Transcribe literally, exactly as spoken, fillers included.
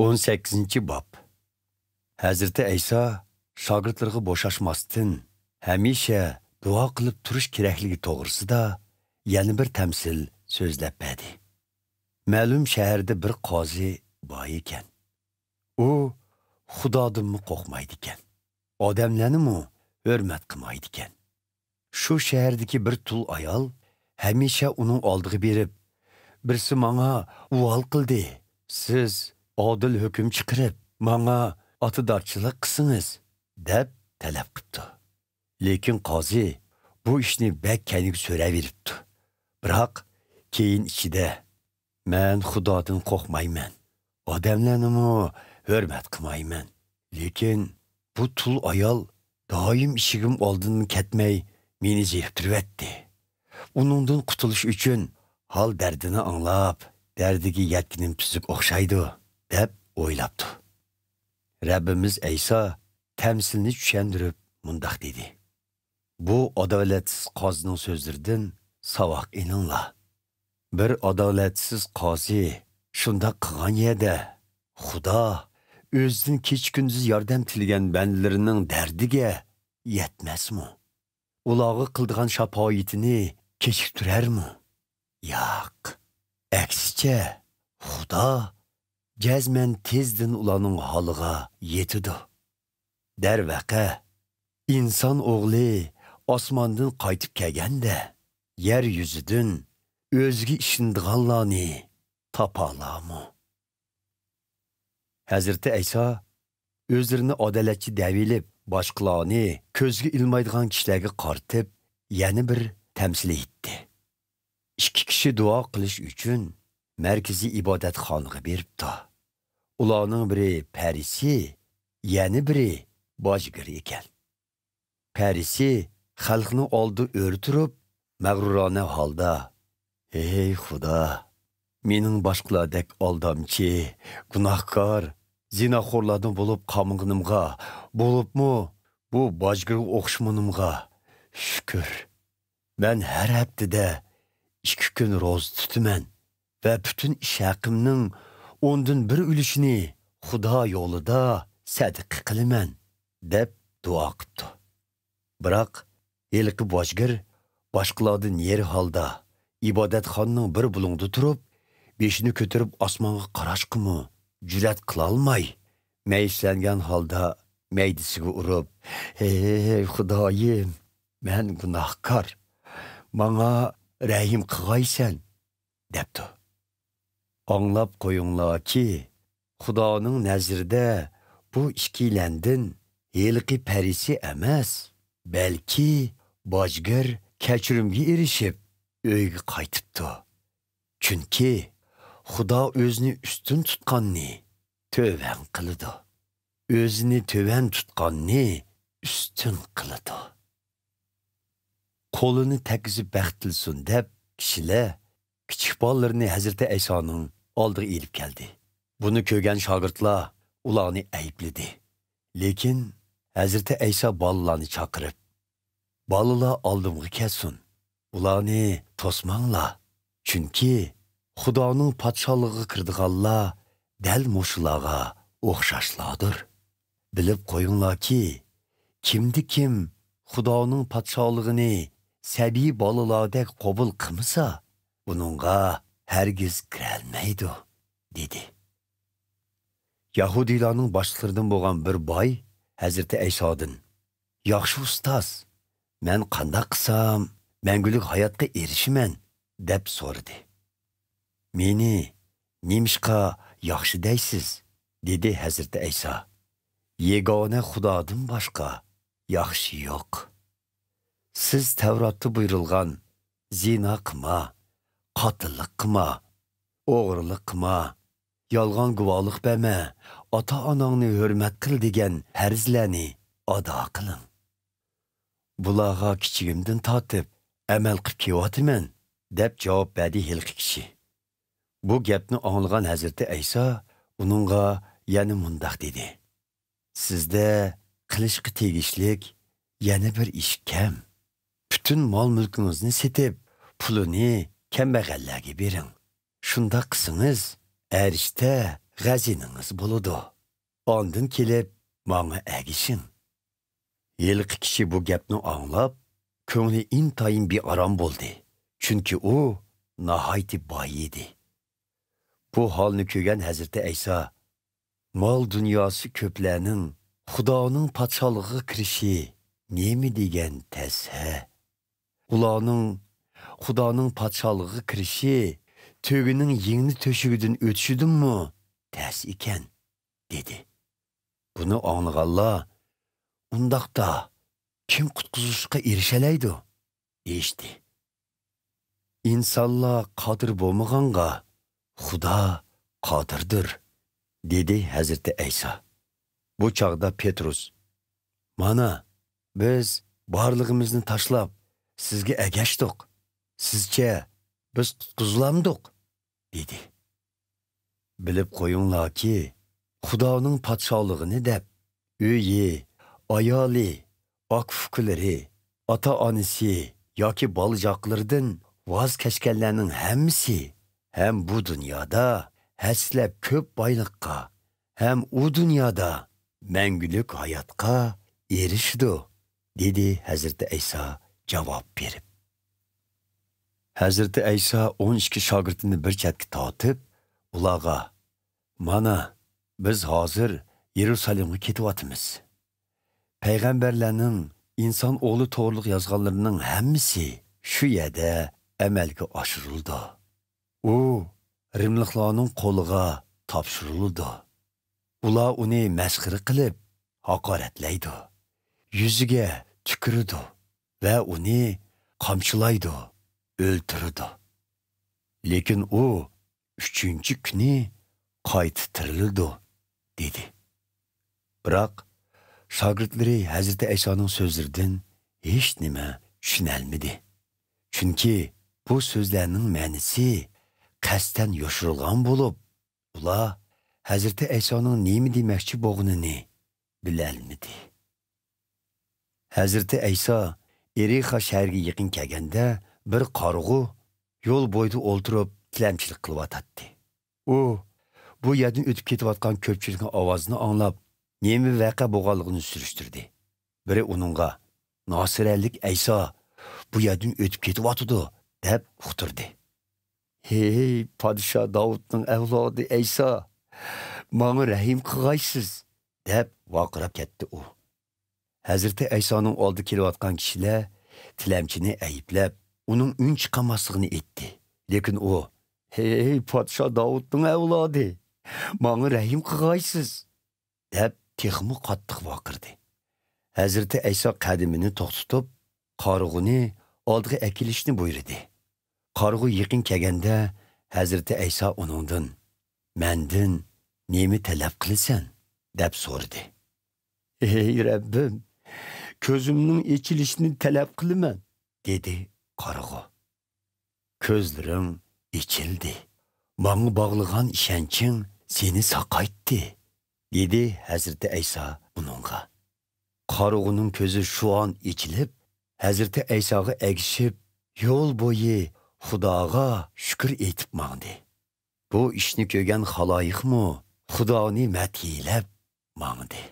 ئون سەككىزىنچى باب. ھەزرىتى ئەيسا شاگىرتلىرىغا بوشاشماستىن، ھەمىشە دۇئا قىلىپ تۇرۇش كېرەكلىكى توغرىسىدا يەنە بىر تەمسىل سۆزلەپ بەردى. مەلۇم شەھەردە بىر قازى بار ئىكەن. ئۇ خۇدادىنمۇ قورقمايدىكەن، ئادەملەرنىمۇ ھۆرمەت قىلمايدىكەن. شۇ شەھەردىكى بىر تۇل ئايال ھەمىشە ئۇنىڭ ئالدىغا بېرىپ، «بىرسى ماڭا ئۇۋال قىلدى، سىز ئادىل ھۆكۈم چىقىرىپ، ماڭا ئاتىدارچىلىق قىلسىڭىز» دەپ تەلەپ قىپتۇ. لېكىن قازى بۇ ئىشنى بەك كەينىگە سۆرەۋېرىپتۇ. بىراق كېيىن ئىچىدە، «مەن خۇدادىن قورقمايمەن، ئادەملەرنىمۇ ھۆرمەت قىلمايمەن. لېكىن بۇ تۇل ئايال دائىم ئىشىكىم ئالدىدىن كەتمەي، مېنى زېرىكتۈرۈۋەتتى. ئۇنىڭدىن قۇتۇلۇش ئۈچۈن ھال دەردىنى ئاڭلاپ، دەردىگە يەتكىنىم تۈزۈك ئوخشايدۇ» دەپ ئويلاپتۇ. رەببىمىز ئەيسا تەمسىلنى چۈشەندۈرۈپ مۇنداق دېدى: بۇ ئادالەتسىز قازىنىڭ سۆزلىرىدىن ساۋاق ئېلىڭلار. بىر ئادالەتسىز قازى شۇنداق قىلغان يەردە، خۇدا ئۆزىدىن كېچە-كۈندۈز ياردەم تىلىگەن بەندىلىرىنىڭ دەردىگە يەتمەسمۇ؟ ئۇلارغا قىلىدىغان شاپائىتىنى كېچىكتۈرەرمۇ؟ ياق. ئەكسىچە، خۇدا جەزمەن تېزدىن ئۇلارنىڭ ھالىغا يېتىدۇ. دەرۋەقە، ئىنسان ئوغلى ئاسماندىن قايتىپ كەلگەندە، يەر يۈزىدىن ئۆزىگە ئىشىنىدىغانلارنى تاپالارمۇ؟ ھەزرىتى ئەيسا ئۆزلىرىنى ئادالەتچى دەۋېلىپ، باشقىلارنى كۆزگە ئىلمايدىغان كىشىلەرگە قارىتىپ يەنە بىر تەمسىل ئېيتتى. ئىككى كىشى دۇئا قىلىش ئۈچۈن مەركىزىي ئىبادەتخانىغا بېرىپتۇ. ئۇلارنىڭ بىرى پەرىسىي، يەنە بىرى باجگىر ئىكەن. پەرىسىي خەلقنىڭ ئالدىدا ئۆرە تۇرۇپ، مەغرۇرانە ھالدا، «ھەي خۇدا، مېنىڭ باشقىلاردەك ئالدامچى، گۇناھكار، زىناخورلاردىن بولۇپ قالمىغىنىمغا، بولۇپمۇ بۇ باجگىرغا ئوخشىمىغىنىمغا شۈكۈر. مەن ھەر ھەپتىدە ئىككى كۈن روزا تۇتىمەن ۋە پۈتۈن ئىش ھەققىمنىڭ ئوندىن بىر ئۈلۈشىنى خۇدا يولىدا سەدىقە قىلىمەن» دەپ دۇئا قىپتۇ. بىراق ھېلىقى باجگىر باشقىلاردىن نېرى ھالدا، ئىبادەتخانىنىڭ بىر بۇلۇڭىدا تۇرۇپ، بېشىنى كۆتۈرۈپ ئاسمانغا قاراشقىمۇ جۈرئەت قىلالماي، مەيۈسلەنگەن ھالدا مەيدىسىگە ئۇرۇپ، «ھەي خۇدايىم، مەن گۇناھكار، ماڭا رەھىم قىلغايسەن» دەپتۇ. ئاڭلاپ قويۇڭلاركى، خۇدانىڭ نەزىرىدە بۇ ئىككىيلەندىن ھېلىقى پەرىسىي ئەمەس، بەلكى باجگىر كەچۈرۈمگە ئېرىشىپ، ئۆيىگە قايتىپتۇ. چۈنكى خۇدا ئۆزىنى ئۈستۈن تۇتقاننى تۆۋەن قىلىدۇ، ئۆزىنى تۆۋەن تۇتقاننى ئۈستۈن قىلىدۇ. قولىنى تەگكۈزۈپ بەخت تىلىسۇن دەپ، كىشىلەر كىچىك بالىلىرىنى ھەزرىتى ئەيسانىڭ ئالدىغا ئېلىپ كەلدى. بۇنى كۆرگەن شاگىرتلار ئۇلارنى ئەيىبلىدى. لېكىن ھەزرىتى ئەيسا بالىلارنى چاقىرىپ، «بالىلار ئالدىمغا كەلسۇن، ئۇلارنى توسماڭلار. چۈنكى خۇدانىڭ پادىشاھلىقىغا كىرىدىغانلار دەل مۇشۇلارغا ئوخشاشلاردۇر. بىلىپ قويۇڭلاركى، كىمدە-كىم خۇدانىڭ پادىشاھلىقىنى سەبىي بالىلاردەك قوبۇل قىلمىسا، ئۇنىڭغا ھەرگىز كىرەلمەيدۇ» دېدى. يەھۇدىيلارنىڭ باشلىقلىرىدىن بولغان بىر باي ھەزرىتى ئەيسادىن، «ياخشى ئۇستاز، مەن قانداق قىلسام مەڭگۈلۈك ھاياتقا ئېرىشىمەن؟» دەپ سورىدى. «مېنى نېمىشقا ياخشى دەيسىز؟» دېدى ھەزرىتى ئەيسا. «يېگانە خۇدادىن باشقا ياخشى يوق. سىز تەۋراتتا بۇيرۇلغان، زىنا قىلما، قاتىللىق قىلما، ئوغرىلىق قىلما، يالغان گۇۋاھلىق بەرمە، ئاتا-ئاناڭنى ھۆرمەت قىل دېگەن پەرزلەرنى ئادا قىلىڭ.» «بۇلارغا كىچىكىمدىن تارتىپ ئەمەل قىپ كېلىۋاتىمەن» دەپ جاۋاب بەردى ھېلىقى كىشى. بۇ گەپنى ئاڭلىغان ھەزرىتى ئەيسا ئۇنىڭغا يەنە مۇنداق دېدى: «سىزدە قىلىشقا تېگىشلىك يەنە بىر ئىش كەم. پۈتۈن مال-مۈلكىڭىزنى سېتىپ، پۇلىنى كەمبەغەللەرگە بېرىڭ. شۇنداق قىلسىڭىز، ئەرشتە غەزىنىڭىز بولىدۇ. ئاندىن كېلىپ ماڭا ئەگىشىڭ. ھېلىقى كىشى بۇ گەپنى ئاڭلاپ، كۆڭلى ئىنتايىن بىئارام بولدى. چۈنكى ئۇ ناھايىتى باي ئىدى. بۇ ھالنى كۆرگەن ھەزرىتى ئەيسا، مال دۇنياسى كۆپلەرنىڭ خۇدانىڭ پادىشاھلىقىغا كىرىشى نېمە دېگەن تەس ھە؟ ئۇلارنىڭ خۇدانىڭ پادىشاھلىقىغا كىرىشى تۆگىنىڭ يىڭنە تۆشۈكىدىن ئۆتۈشىدىنمۇ تەس ئىكەن، دېدى. بۇنى ئاڭلىغانلار، ئۇنداقتا كىم قۇتقۇزۇشقا ئېرىشەلەيدۇ؟ دېيىشتى. ئىنسانلار قادىر بولمىغانغا، خۇدا قادىردۇر، دېدى ھەزرىتى ئەيسا. بۇ چاغدا پېترۇس، مانا، بىز بارلىقىمىزنى تاشلاپ، سىزگە ئەگەشتۇق. سىزچە، بىز قۇتقۇزۇلامدۇق؟ دېدى. بىلىپ قويۇڭلاركى، خۇدانىڭ پادىشاھلىقىنى دەپ، ئۆيى، ئايالى، ئاكا-ئۇكىلىرى، ئاتا-ئانىسى ياكى بالا-چاقىلىرىدىن ۋاز كەچكەنلەرنىڭ ھەممىسى ھەم بۇ دۇنيادا ھەسسىلەپ كۆپ بايلىققا، ھەم ئۇ دۇنيادا مەڭگۈلۈك ھاياتقا ئېرىشىدۇ، دېدى ھەزرىتى ئەيسا جاۋاب بېرىپ. ھەزرىتى ئەيسا ئون ئىككى شاگىرتىنى بىر چەتكە تارتىپ، ئۇلارغا، مانا، بىز ھازىر يېرۇسالېمغا كېتىۋاتىمىز. پەيغەمبەرلەرنىڭ، ئىنسان ئوغلى توغرىلىق يازغانلىرىنىڭ ھەممىسى شۇ يەردە ئەمەلگە ئاشۇرۇلىدۇ. ئۇ رىملىقلارنىڭ قولىغا تاپشۇرۇلىدۇ. ئۇلار ئۇنى مەسخىرە قىلىپ، ھاقارەتلەيدۇ. يۈزىگە تۈكۈرىدۇ ۋە ئۇنى قامچىلايدۇ، ئۆلتۈرىدۇ. لېكىن ئۇ ئۈچىنچى كۈنى قايتا تىرىلىدۇ، دېدى. بىراق، شاگىرتلىرى ھەزرىتى ئەيسانىڭ سۆزلىرىدىن ھېچنېمە چۈشىنەلمىدى. چۈنكى بۇ سۆزلەرنىڭ مەنىسى قەستەن يوشۇرۇلغان بولۇپ، ئۇلار ھەزرىتى ئەيسانىڭ نېمە دېمەكچى بولغىنىنى بىلەلمىدى. ھەزرىتى ئەيسا ئېرىخا شەھىرىگە يېقىن كەلگەندە، بىر قارىغۇ يول بويىدا ئولتۇرۇپ تىلەمچىلىك قىلىۋاتاتتى. ئۇ بۇ يەردىن ئۆتۈپ كېتىۋاتقان كۆپچىلىكنىڭ ئاۋازىنى ئاڭلاپ، نېمە ۋەقە بولغانلىقىنى سۈرۈشتۈردى. بىرى ئۇنىڭغا، ناسىرەلىك ئەيسا بۇ يەردىن ئۆتۈپ كېتىۋاتىدۇ، دەپ ئۇقتۇردى. ھېي، پادىشاھ داۋۇتنىڭ ئەۋلادى ئەيسا، ماڭا رەھىم قىلغايسىز، دەپ ۋارقىراپ كەتتى ئۇ. ھەزرىتى ئەيسانىڭ ئالدىغا كېلىۋاتقان كىشىلەر تىلەمچىنى ئەيىبلەپ، ئۇنىڭ ئۈن چىقارماسلىقىنى ئېيتتى. لېكىن ئۇ، ھېي، پادىشاھ داۋۇتنىڭ ئەۋلادى، ماڭا رەھىم قىلغايسىز، دەپ تېخىمۇ قاتتىق ۋارقىرىدى. ھەزرىتى ئەيسا قەدىمىنى توختىتىپ، قارىغۇنى ئالدىغا ئەكېلىشنى بۇيرۇدى. قارىغۇ يېقىن كەلگەندە، ھەزرىتى ئەيسا ئۇنىڭدىن، مەندىن نېمە تەلەپ قىلىسەن؟ دەپ سورىدى. ئەي رەببىم، كۆزۈمنىڭ ئېچىلىشىنى تەلەپ قىلىمەن، دېدى قارىغۇ. كۆزلىرىڭ ئېچىلدى. ماڭا باغلىغان ئىشەنچىڭ سېنى ساقايتتى، دېدى ھەزرىتى ئەيسا ئۇنىڭغا. قارىغۇنىڭ كۆزى شۇ ئان ئېچىلىپ، ھەزرىتى ئەيساغا ئەگىشىپ، يول بويى خۇداغا شۈكۈر ئېيتىپ ماڭدى. بۇ ئىشنى كۆرگەن خالايىقمۇ خۇدانى مەدھىيلەپ ماڭدى.